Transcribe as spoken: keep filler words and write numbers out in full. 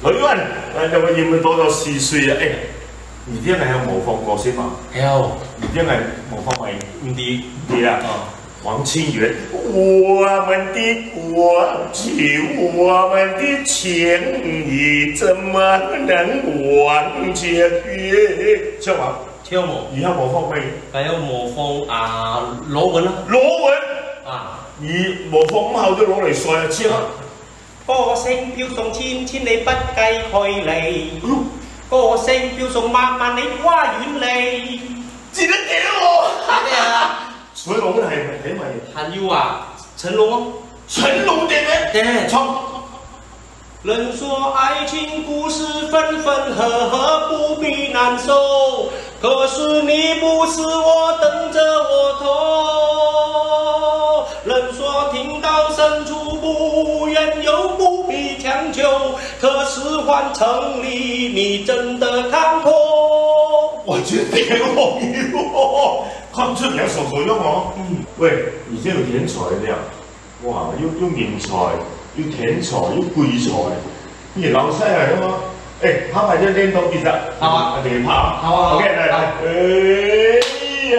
老友啊，哎，那么你们多多细碎啊，哎，你这样还要模仿歌星吗？还有，你这样还模仿吗？毋知。对啊，哦，黄清源，我们的过去，我们的情谊，怎么能忘却？唱啊，跳舞，你要模仿吗？还要模仿啊，罗文啊，罗文，啊，你模仿不好就攞嚟摔啊，唱啊。歌聲飄送千千里不計距離，哎呦，歌聲飄送漫漫的花園裡。真个对哦。对啊，所以我们还还买還有啊，成龍哦，成龙的呢，对，唱。人说爱情故事分分合合，不必难受。可是你不是我，等着我痛。人说情到深处不言，又不必强求。可是换成你，你真的看透。我觉得好用哦，看出你要手手用哦。嗯，喂，你这有天才的呀！哇，又又人才，又天才，又鬼才，你老师啊，是吗？哎，下擺就練多幾隻，好啊，練下。好啊，好啊 OK，來來，哎呀。